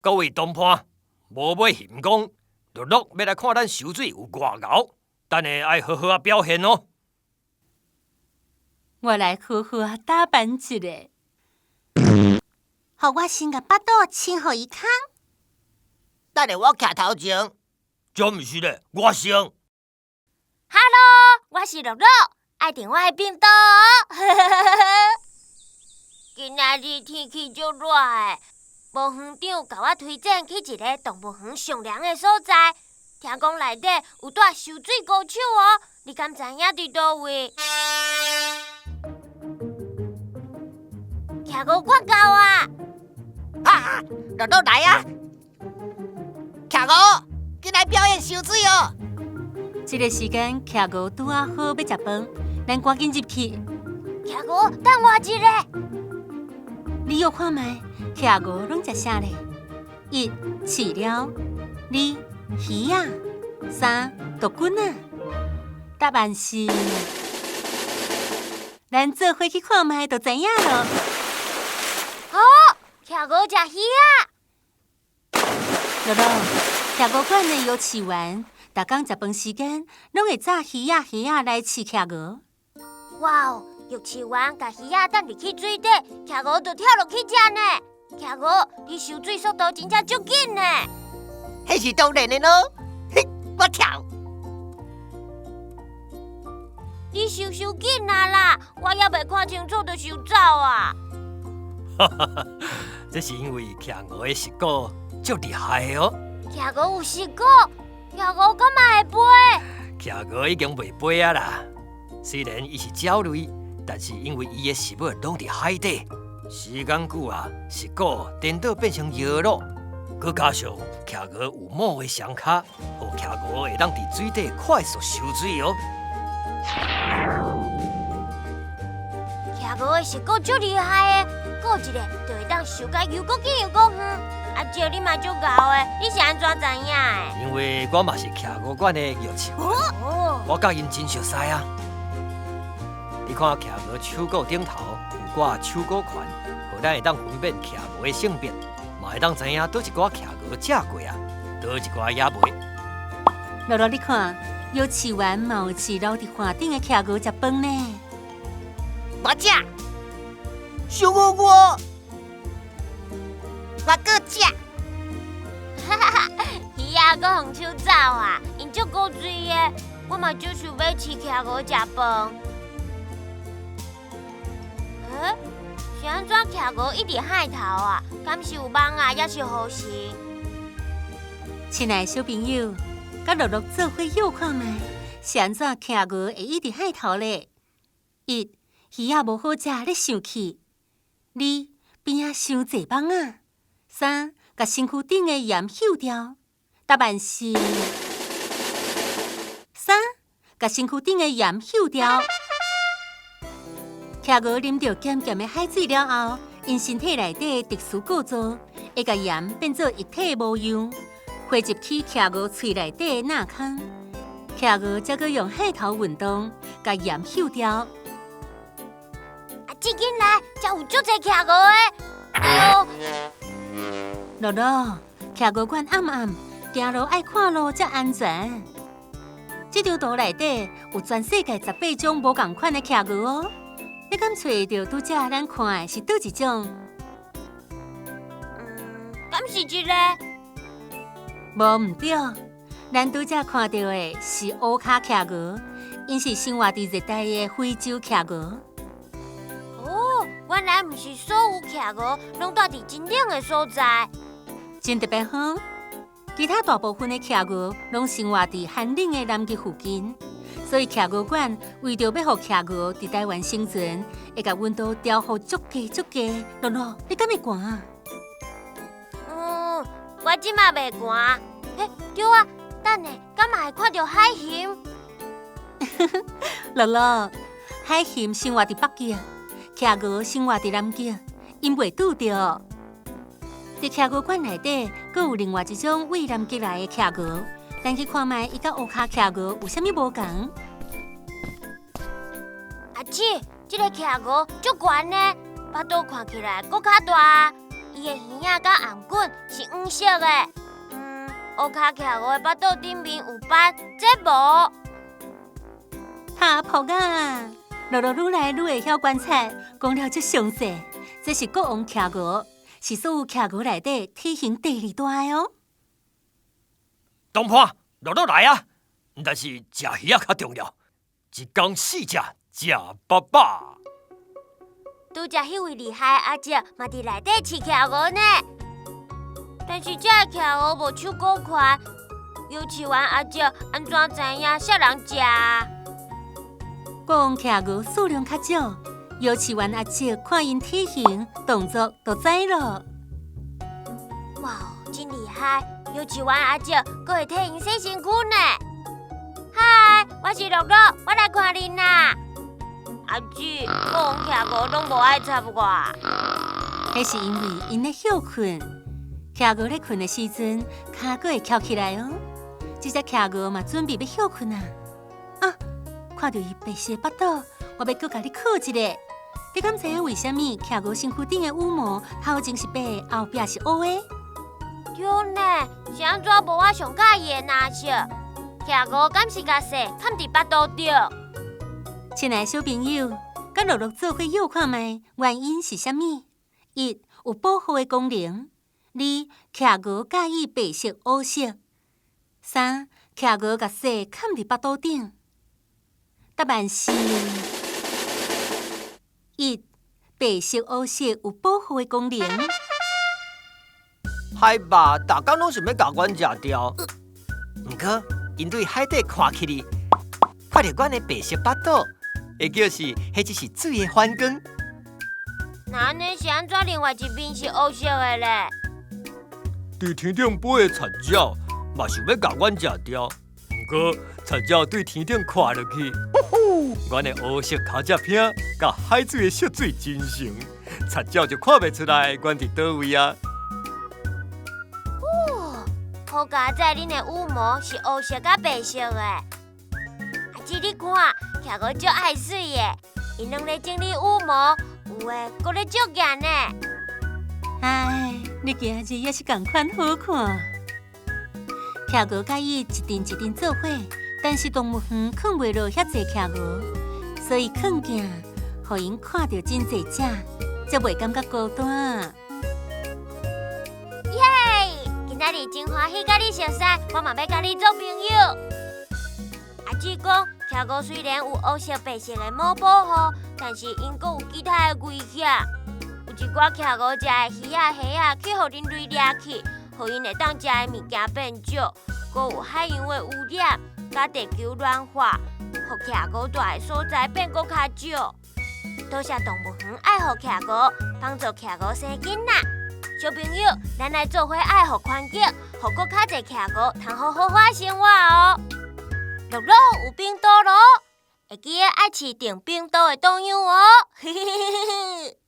各位同伴，無欲嫌講，樂樂欲來看咱泅水有偌𠢕，等下愛好好仔表現哦。我來好好仔打扮一下。予我先共腹肚清予伊空。等下我徛頭前。這毋是咧，我先。哈囉，我是樂樂，愛佇我的頻道哦。今仔日天氣足熱的，無園長共我推薦去一个動物園上涼的所在，聽講內底有蹛泅水高手哦，你敢知影佇佗位？企鵝我到啊！啊，樂樂來啊！企鵝，緊來表演泅水哦！這个時間，企鵝拄仔好欲食飯，咱趕緊入去。企鵝，等我一下。你約看覓，企鵝攏食啥咧？一、飼料；二、魚仔；三、毒菌仔。答案是，咱做伙去看覓就知影囉。哦，企鵝食魚仔。樂樂，企鵝館的藥飼員，逐工食飯時間，攏會紮魚仔蝦仔來飼企鵝。哇哦！藥飼員共魚仔擲入去水底，企鵝就跳落去食呢。企鵝，你泅水速度真正足緊呢。彼是當然的囉。嘿，我跳。你泅傷緊啊啦！我猶袂看清楚就泅走啊！哈哈哈，這是因為企鵝的視覺足厲害的哦。企鵝有視覺，企鵝敢嘛會飛？企鵝已經袂飛啊啦。雖然伊是鳥類，但是因為伊的食物攏佇海底，時間久啊，視覺顛倒變成藥咯。閣加上企鵝有毛的雙跤，予企鵝會當佇水底快速泅水哦。企鵝的視覺足厲害的，過一下就會當泅甲又閣緊又閣遠。阿叔，你嘛足𠢕的，你是按怎知影的？因為我嘛是企鵝館的藥飼員，我佮𪜶真熟似啊。你看企鵝手股頂頭有掛手股環，予咱會當分辨企鵝的性別，嘛會當知影佗一寡企鵝食過啊，佗一寡猶未。樂樂，你看，藥飼員嘛有飼留佇岸頂的企鵝食飯呢。我食，小我我，我閣食。哈哈哈，魚仔閣予搶走啊！𪜶足古錐的，我嘛足想欲飼企鵝食飯。欸，是按怎企鵝一直海頭啊？敢是有網仔，抑是雨時？親愛的小朋友，佮樂樂做伙臆看覓，是按怎企鵝會一直海頭咧？一、魚仔無好食，咧生氣；二、邊仔傷濟網仔；三、共身軀頂的鹽搝掉。答案是三，共身軀頂的鹽搝掉。企鵝啉著鹹鹹的海水了後，𪜶身體內底的特殊構造會共鹽變做液體的模樣，匯入去企鵝喙內底的腦空。企鵝才閣用海頭運動，共鹽搝掉。啊，這緊來，遮有足濟企鵝的。哎喲！樂樂，企鵝館暗暗，行路愛看路才安全。這張圖內底有全世界18種無仝款的企鵝哦。你敢揣會著拄才咱看的是佗一種？嗯，敢是這个？無毋對，咱拄才看著的是烏跤企鵝，𪜶是生活佇熱帶的非洲企鵝。哦，原來毋是所有企鵝攏蹛佇真冷的所在。真特別吼！其他大部分的企鵝攏生活佇寒冷的南極附近。所以企鵝館為著欲予企鵝佇台灣生存，會共溫度調予足低足低。樂樂，你敢會寒？嗯，我這馬袂寒。欸，對啊，等下，敢嘛會看著海熊？樂樂，海熊生活佇北極，企鵝生活佇南極，𪜶袂拄著。佇企鵝館內底，閣有另外一種對南極來的企鵝。咱去看覓，伊佮烏跤企鵝有啥物無仝？阿姊，這个企鵝足懸呢，腹肚看起來閣較大。伊的耳仔佮頷頸是黃色的。烏跤企鵝的腹肚頂面有斑，這無。拍噗啊！樂樂愈來愈會曉觀察，講了足詳細。這是國王企鵝，是所有企鵝內底體型第二大的哦。東坡，樂樂來啊！但是食魚仔較重要，一工四隻，食飽飽。拄才彼位厲害的阿叔嘛佇內底飼企鵝呢。但是這个企鵝無手顧權，幼稚園阿叔按怎知影啥人食？國王企鵝數量較少，幼稚園阿叔看𪜶體型、動作就知囉。哇，真厲害！幼稚園阿叔閣會替𪜶洗身軀呢。嗨，我是樂樂，我來看恁啦。阿姊，國王企鵝攏無愛插我。彼是因為𪜶咧歇睏，企鵝咧睏的時陣，跤閣會翹起來哦。這隻企鵝嘛準備欲歇睏啊！啊，看著伊白色腹肚，我欲閣共你考一下。你敢知影為啥物企鵝身軀頂的羽毛頭前是白，後壁是烏的？對呢，是按怎無我上佮意的藍色？企鵝敢是共雪崁佇腹肚頂？親愛的小朋友，佮樂樂做伙臆看覓，原因是啥物？一，有保護的功能；二，企鵝佮意白色、烏色；三，企鵝共雪崁佇腹肚頂。答案是：一，白色、烏色有保護的功能。海肉，逐工攏想欲共阮食掉。毋過，𪜶對海底看起去，看著阮的白色腹肚，會叫是，彼只是水的反光。那按呢是按怎另外一面是烏色的咧？佇天頂飛的鷸鳥嘛想欲共阮食掉，毋過鷸鳥對天頂看落去，阮的烏色跤跡片佮海水的色水真像，鷸鳥就看袂出來阮佇佗位啊。好佳哉，恁的羽毛是烏色佮白色的。阿姊，你看，企鵝足愛媠的，𪜶攏咧整理羽毛，有的閣咧照鏡呢。唉，你今日也是仝款好看。企鵝佮伊一陣一陣做伙，但是動物園囥袂落遐濟企鵝，所以囥鏡，予𪜶看著真濟隻，才袂感覺孤單。耶！今仔日真歡喜佮你熟似，我嘛欲佮你做朋友。阿姊講，企鵝雖然有烏色、白色的毛保護，但是𪜶閣有其他的危險。有一寡企鵝食的魚仔、蝦仔去予人類掠去，予𪜶會當食的物件變少，閣有海洋的污染，佮地球暖化，予企鵝蹛的所在變閣較少。多謝動物園愛護企鵝，幫助企鵝生囡仔。小朋友，咱來做伙愛護環境，予閣較濟企鵝通好好好生活哦。樂樂有冰刀囉，會記得愛飼定冰刀的導遊哦。嘿嘿嘿嘿嘿。